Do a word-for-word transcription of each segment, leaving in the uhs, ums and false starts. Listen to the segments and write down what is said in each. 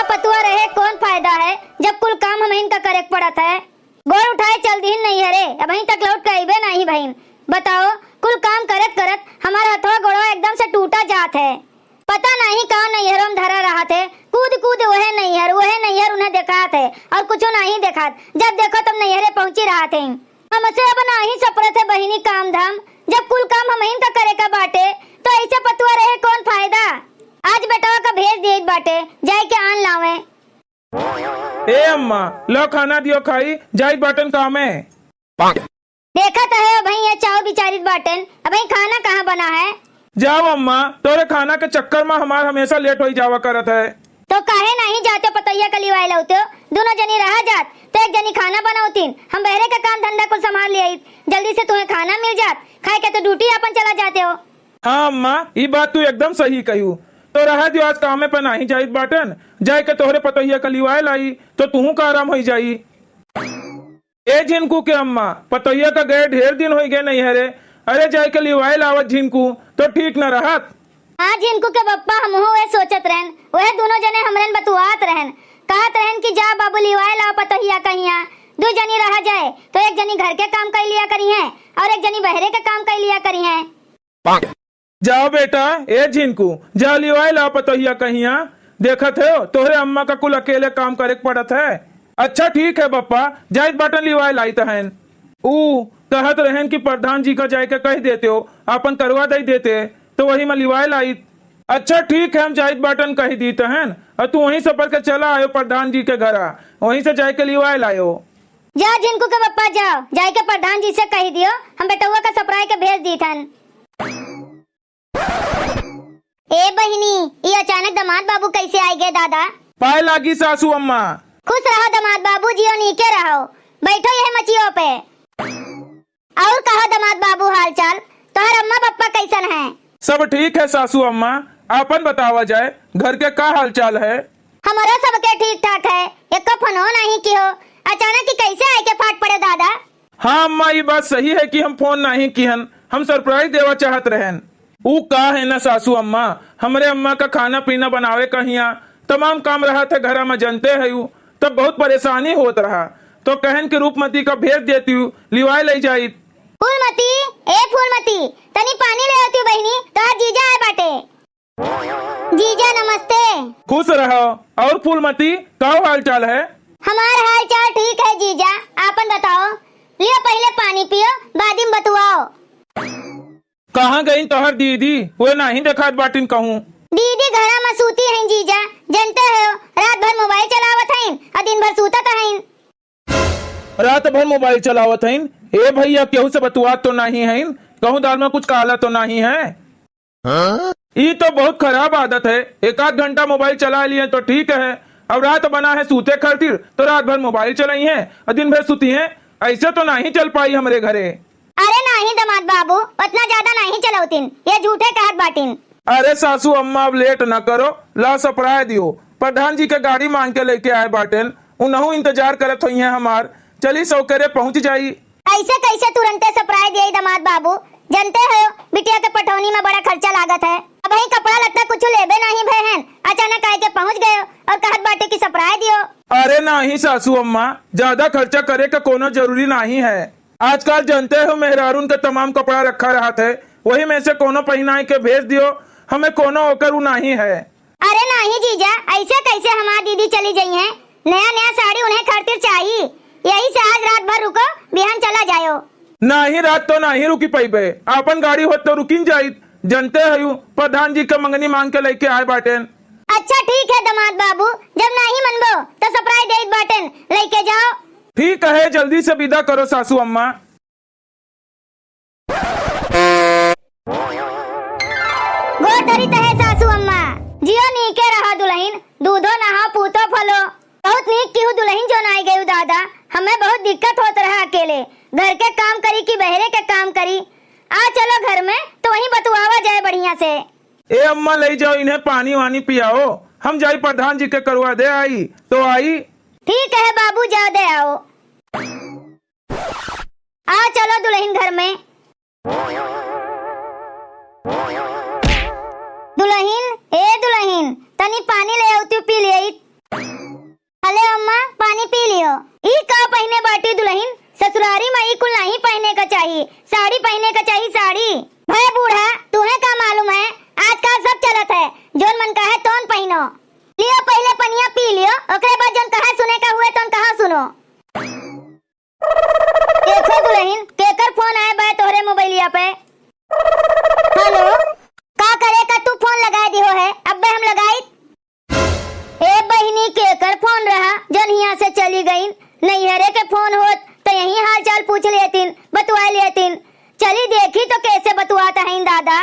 पतुआ रहे कौन फायदा है, जब कुल काम हमहिन का करे के पड़त है। गोड़ उठाए चल दिहिन नैहरे, अबहीं तक लौट के अइबे नाहीं भइन। बताओ, कुल काम करत करत हमार हथवा गोड़वा एकदम से टूटा जात है। पता नाहीं कौन नैहरों में धरा रहत है, कूद कूद वहे नैहर, वहे नैहर उन्हें देखात है और कुछो नाहीं देखात। जब देखो तब नैहरे पहुँची रहत है। हमसे अब नाहीं सपरत है बहिनी काम धाम, जब कुल काम हमहिन का करे का बाटे, तो ऐसे पतुआ रहे कौन फायदा? आज बेटवा का भेज दिए बाटे, जाए के आन लावे। ए अम्मा, लो खाना दियो खाई, जाइत बाटन कामे। देखत है अबहीं ये चाव बिचारित बाटन, अबहीं खाना कहाँ बना है? जाओ अम्मा, तोरे खाना के चक्कर में हमार हमेशा लेट होई जावा करत है। तो काहे नाहीं जाते पतोहिया के लिवाए लौते हो? दुनो जनी रहा जात, तो एक जनी खाना बनौतीन, हम बहरे का काम धंधा कुल संभाल लियाइत, जल्दी से तुम्हें खाना मिल जात, खाए के तो ड्यूटी अपन चला जाते हो। हाँ अम्मा, ई बात तू एकदम सही कहियो। तो रहा दियो, आज कामे पे नाहीं जाइत बाटन, जाए के तोहरे पतोहिया के लिवाए लाई, तो तुहू का आराम होई जाई। ए झिनकू के अम्मा, पतोहिया का गए ढेर दिन होई गए नैहरे। अरे जाए के लिवाए लावत झिनकू, तो ठीक न रहत। हाँ झिनकू के बप्पा, हमहू वह सोचत रहन, वह दुनो जने हमरन बतुआत रहन, कहत रहन कि जा बाबू लिवाए लाओ पतोहिया कहिया, दू जनी रहा जाए तो एक जनी घर के काम कर लिया करी है और एक जनी बहरे के काम कर लिया करी है। जा बेटा, ए झिनकू, जा लिवाए ला पतोहिया कहिया। देखत हो, तोहरे अम्मा का कुल अकेले काम करे के पड़त है। अच्छा ठीक है बप्पा, जाइत बाटन लिवाए लाइत हन। ऊ कहत रहन कि प्रधान जी का जाए के कह देते हो, आपन करवा दे देते, तो वही में लिवाए लाइत। अच्छा ठीक है, हम जाइत बाटन कह दीत हन, और तू वहीं से पढ़ के चला आयो प्रधान जी के घरा, वहीं से जाए के लिवाए लायो। जा झिनकू के बप्पा जाओ, जाए के प्रधान जी से कह दियो, हम बेटउआ का सपराए के भेज दीत हन। ए बहिनी, ई अचानक दामाद बाबू कैसे आइ गए दादा? पाए लागी सासू अम्मा। खुश रहो दामाद बाबू, जियो नीके रहो। बैठो यह मचियो पे। और कहो दामाद बाबू हाल चाल, तोहर अम्मा पप्पा कैसन हैं? सब ठीक है सासू अम्मा, आपन बतावा जाए, घर के का हाल चाल है? हमरो सबके ठीक ठाक है, एको फोनो नहीं किहो। अचानक ही कैसे आए के फाट पड़े दादा? हाँ अम्मा, ई बात सही है कि हम फोन नाहीं किहन, हम सरप्राइज देवा चाहत रहन। ऊ का है ना सासू अम्मा, हमरे अम्मा का खाना पीना बनावे का हियाँ तमाम काम रहत है घरा में, जनते है ऊ, तब बहुत परेशानी होत रहा, तो कहन कि रूपमती का भेज देती हूँ, लिवाए ले जाइत। फूलमती, ए फूलमती, तनी पानी ले आती हूँ बहिनी, तोहार जीजा आए बाटे। जीजा नमस्ते। खुश रहो। और फूलमती, का हाल चाल है? हमार हाल चाल ठीक है जीजा, आपन बताओ। लियो पहिले पानी पियो, बाद में बतुआओ। कहाँ गई तोहर दीदी? वे नाहीं देखात बाटिन कहूँ। दीदी घरा में सूती हैं जीजा, जनते हो रात भर मोबाइल चलावत हैं और दिन भर सूतत हैं। रात भर मोबाइल चलावत हइन। ए भइया, केहू से बतुआत तो नाहीं हइन, कहूँ दाल में कुछ काला तो नाहीं है? हाँ? ई तो बहुत खराब आदत है। एक आध घंटा मोबाइल चला लिए तो ठीक है, अब रात बना है सूते खातिर, तो रात भर मोबाइल चलाई हैं और दिन भर सूती हैं। ऐसे तो नाहीं चल पाई हमरे घरे। अरे नाहीं दामाद बाबू, उतना ज्यादा नाहीं चलौतिन, ये झूठे कहत बाटिन। अरे सासू अम्मा, अब लेट न करो, ला सपराय दियो। प्रधान जी के गाड़ी मांग के लेके आए बाटेन, उनहू इंतजार करत होइहें हमार। चली सौकेरे पहुँच जाई। ऐसे कैसे तुरंते सपराय दिए दामाद बाबू? जनते हो बिटिया के पठौनी में बड़ा खर्चा लागत है। अबहीं कपड़ा लत्ता कुछ लेबे नाहीं भए हैं, अचानक आए के पहुँच गए और कहत बाटे कि सपराय दियो। अरे नाहीं सासू अम्मा, ज्यादा खर्चा करे का कोनो जरूरी नाहीं है। आजकल जनते हो मेहरारून के तमाम कपड़ा रखा रहत है, वही में से कोनो पहिनाए के भेज दियो, हमें कोनो ओकर उ नाहीं है। अरे नाहीं जीजा, ऐसे कैसे हमार दीदी चली जइहें? नया नया साड़ी उन्हें खातिर चाही, यही से आज रात भर रुको, बिहान चला जायो। नाहीं, रात तो नाहीं रुकी पइबे, आपन गाड़ी होत तो रुकिन जाइत। जनते हयू, प्रधान जी के मंगनी मांग के लेके आए बाटेन। अच्छा ठीक है दामाद बाबू, जब नाहीं मनबो तो सपराय देइत बाटेन, लेके जाओ। ठीक है, जल्दी से विदा करो सासू अम्मा। गोड़ धरी तहे सासू अम्मा। जियो नीके रहा दुलहिन, दूधो नहाओ पूतो फलो। बहुत नीक किहू दुलहिन जो नाई गयू दादा, हमें बहुत दिक्कत होत रहा अकेले, घर के काम करी कि बहरे के काम करी। आ चलो घर में तो वहीं बतुआवा जाए बढ़िया से। ए अम्मा, ले जाओ इन्हें पानी वानी पियाओ, हम जाई प्रधान जी के करवा दे आई तो आई। ठीक है बाबू, जाओ दे आओ। आ चलो दुलहिन घर में। दुलहिन, ए दुलहिन, तनी पानी ले आउती, पी लेइत। अले अम्मा, पानी पी लियो। ई का पहिने बाटी दुलहिन? ससुरारी मा ई कुल नाहीं पहिने का चाही, साड़ी पहिने का चाही, साड़ी। भय बूढ़ा, तुहे का मालूम है, आजकल सब चलत है, जोन मन कहे तोन पहिनो। लियो पहिले पनिया पी लियो, ओकरे बाद जोन कहा सुने का हुए तोन कहा सुनो। देखो दुलहिन, केकर फोन आए बा तोहरे मोबाइलिया पे? हेलो, का करे का तू फोन लगाए दिहो है? अब्बे हम लगाई। ए बहिनी, केकर फोन रहा जौन हियाँ से चली गईन? नैहरे के फोन होत त यही हाल चाल पूछ लेतिन, बतुआ लेतिन। चली देखी तो कैसे बतुआत हईन दादा।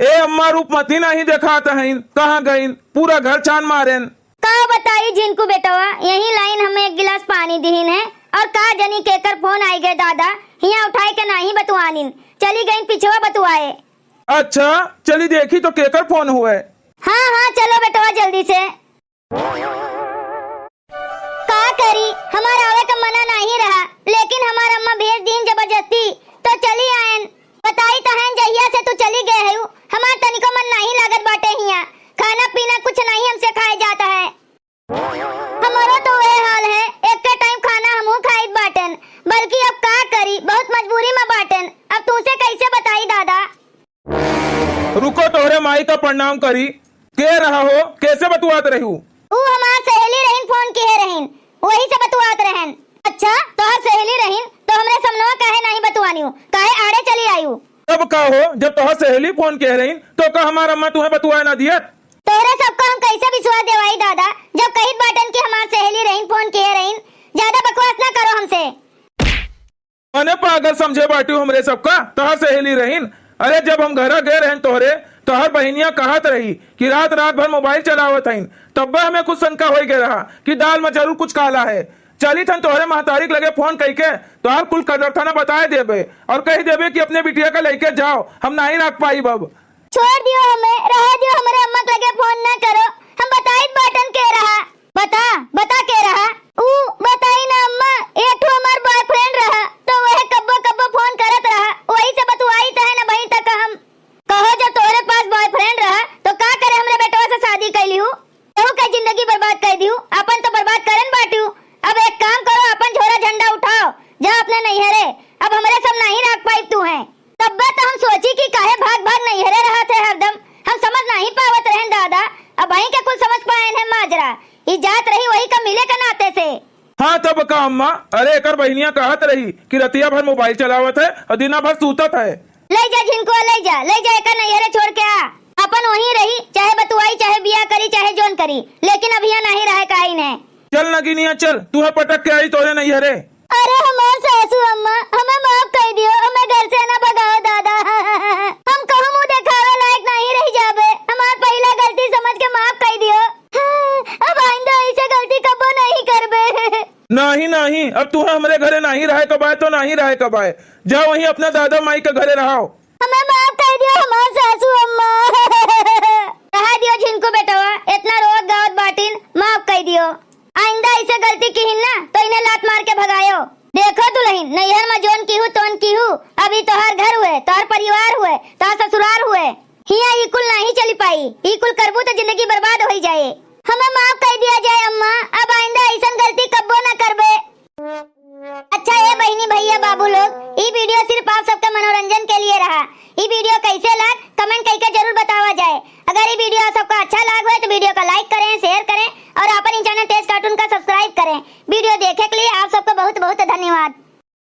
ए अम्मा, रूपमती नाहीं देखात हईन, कहाँ गईन? पूरा घर छान मारेन। का बताई झिनकू बेटवा, यही लाइन हमें एक गिलास पानी दिहिन है और का जनी केकर फोन आई गए दादा, हियाँ उठाए के नाहीं बतुआनिन, चली गईन पिछवा बतुआए। अच्छा, चली देखी तो केकर फोन हुए। हाँ, हाँ, चलो बेटवा जल्दी से। का करी, हमार आवे का मना नाहीं रहा, लेकिन हमार अम्मा भेज दीन जबरदस्ती, तो चली आयन। बताई तो हन, जहिया से तू चली गए हयू, हमार तनिको मन नाहीं लागत बाटे हियाँ। खाना पीना कुछ नाहीं हमसे खाए जात है। हमरो तो वह हाल है, एक के टाइम खाना हमहू खाइत बाटन, बल्कि अब का करी, बहुत मजबूरी में बाटन। अब तुमसे कैसे बताई दादा? रुको, तोहरे माई का प्रणाम करी। के रहा हो, कैसे बतुआत रही हूँ? ऊ हमार सहेली रहीन, फोन किहे रहीन, वही से बतुआत रहन। अच्छा, तोहर सहेली रहीन, तो हमरे समनवा काहे नाहीं बतुआनियो, काहे आड़े चली आयु? तब का हो, जब तोहर सहेली फोन किहे रहीन, तो का हमार अम्मा तुहे बतुआए ना दियत? तोहरे सबको हम कैसे विश्वास देवाई दादा, जब कहित बाटन कि हमार सहेली रहीन, फोन किहे रहीन? ज्यादा बकवास ना करो हमसे। मने पागल समझे बाटिउ हमरे सबका, तोहर सहेली रहीन। अरे, जब हम घरा गए रहन तोहरे, तोहर बहिनिया कहत रही कि रात रात भर मोबाइल चलावत हईन, तब्बे हमें कुछ शंका होइ गए रहा कि दाल में जरूर कुछ काला है। चलित हन तोहरे महतारी के लगे फोन कइके तोहर कुल कदरथना बताए देबे और कहि देबे कि अपने बिटिया का लइके जाओ, हम नाहीं रख पाइब अब। छोड़ दियो हमें, रहा दियो, हमरे अम्मा के लगे फोन ना करो। हम बताइत बाटन के रहा। बता, बता के रहा। ऊ बताई ना अम्मा, एक ठो हमार बॉयफ्रेंड रहा, तो वह कब्बो कब्बो फोन करत रहा, वही से बतुआइत है ना बही तक हम। कहो जब तोहरे पास बॉयफ्रेंड रहा, तो का करे हमरे बेटवा से शादी कैली हूँ? केहू के जिंदगी बर्बाद कर दिहू, अपन तो बर्बाद करन बाटिउ। अब एक काम करो, अपन झोरा झंडा उठाओ, जा अपने नैहरे। अब हमरे सब नाहीं राख पाइब तुहे। तब्बे तो हम सोची कि काहे भाग भाग नैहरे रहत है हरदम। हम समझ नाहीं पावत रहन दादा, अबहीं के कुल समझ पाएन है माजरा। ई जात रही वही का मिले के नाते से। हाँ तब का अम्मा, अरे एकर बहिनिया कहत रही कि रतिया भर मोबाइल चलावत है और दिना भर सूतत है। लइ जा झिनकुआ, लइ जा, लइ जा, एका नैहरे छोड़ के आ। अपन वहीं रही, चाहे बतुआई, चाहे बियाह करी, चाहे जोन करी, लेकिन अब हियाँ नाहीं रहे काइन है। चल नगिनिया चल, तुहे पटक के आई तोरे नैहरे। अरे हमार सासू अम्मा, हमें माफ कर दियो, हमें घर से ना भगाओ दादा। हम कहूँ मुँह देखावे लायक नाहीं रह जाबे, हमार पहिला गलती समझ के माफ कर दियो। अब आइंदा ऐसे गलती कबो नाहीं करबे। नाहीं, नाहीं, अब तुहे हमरे घरे नाहीं रहे कबाए तो नाहीं रहे कबाए। जा वहीं अपना दादा माई के घरे रहाओ। हमें माफ कर दियो हमार सासू अम्मा। रहा दियो झिनकू बेटवा, इतना रोत गावत बाटिन, माफ कर दियो। आइंदा ऐसे गलती किहिन ना तो इन्हें लात मार के भगायो। देखो दुलहिन, नैहर में जोन किहू तोन किहू, अब ई तोहार घर हुए, तोहार परिवार हुए, तोहार ससुरार हुए। हियाँ ई कुल नाहीं चली पाई, ई कुल करबू तो जिंदगी बर्बाद होई जाए। हमें माफ कर दिया जाए अम्मा, अब आइंदा ऐसन गलती कब्बो ना करबे। अच्छा ए बहिनी भैया बाबू लोग, ई वीडियो सिर्फ आप सबके मनोरंजन के लिए रहा। ई वीडियो कैसे लाग कमेंट करके जरूर बतावा जाए। अगर ई वीडियो आप सबका अच्छा लाग होए तो वीडियो का लाइक करें, शेयर करें और अपन ई चैनल तेज कार्टून का सब्सक्राइब करें। वीडियो देखे के लिए आप